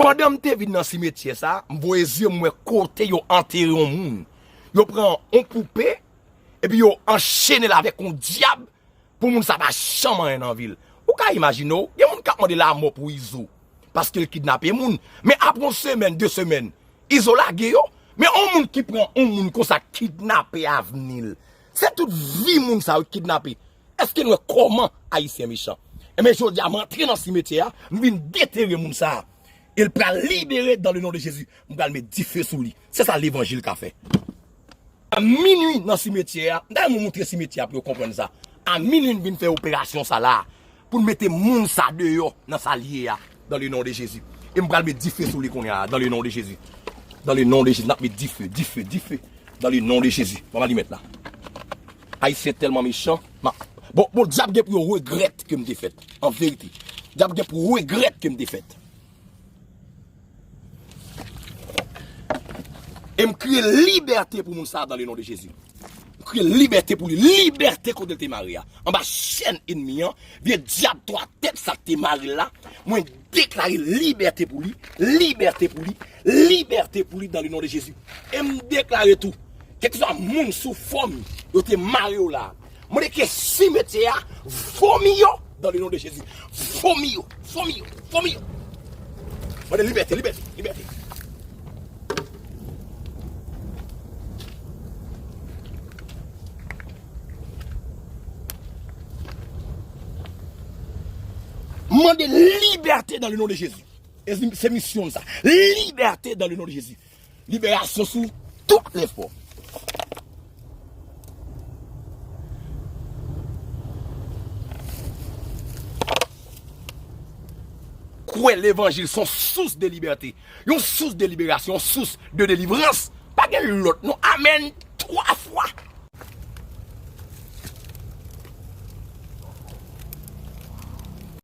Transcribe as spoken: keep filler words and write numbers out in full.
Pandan m te vin nan simetyè sa, m voye zye m wè kote yo antere yon moun. Yo pran yon poupe, epi yo anchene l avèk yon dyab pou moun sa pa janm anyen nan vi l. Ou ka imajine w, gen moun k ap mande lamò pou Izo, paske l kidnape moun. Men apre yon semèn, de semèn, Izo lage yo. Men yon moun ki pran yon moun konsa, kidnape avni l. Se tout vi moun sa yo kidnape. Èske n wè kòman Ayisyen mechan? Enben, jodi a, m antre nan simetyè a, m vin detere moun sa a. E l pral libere dans le nom de Jésus. M pral met dife sou li. Se sa levanjil ka fè. A minwi nan simetyè a, m ta renmen moutre simetyè a pou yo konprann sa. A minwi, n vin fè operasyon sa la, pou n mete moun sa deyò nan sa l ye a, dans le nom de Jésus. E m pral met dife sou li kounye a, dans le nom de Jésus. Dans le nom de Jésus, n ap met dife, dife, dife. Dans le nom de Jésus. Ban m alimèt la. Ayisyen tèlman mechan. Ma, bon, bon, dyab gen pou yo regrèt ke m te fèt. An verite. Dyab gen pou regrèt ke m te fèt. E m kriye libète pou moun sa a dans le nom de Jésus. M kriye libète pou li. Libète kote l te mare a. Anba chèn ènmi an, vye dyab twa tèt sa k te mare l la, mwen deklare libète pou li, libète pou li, libète pou li dans le nom de Jésus. E m deklare tou, kèlkeswa moun sou fòm yo te mare yo la, mande ke simetyè a vomi yo dans le nom de Jésus. Vomi yo, vomi yo, vomi yo. Mande libète, libète, libète. Mande libète dans le nom de Jésus. E se misyon sa. Libète dans le nom de Jésus. Liberasyon sou tout lè fò. Kwè levanjil se yon sous de libète, yon sous de liberasyon, yon sous de delivrans. Pa gen lòt non. Amèn. Twa fwa.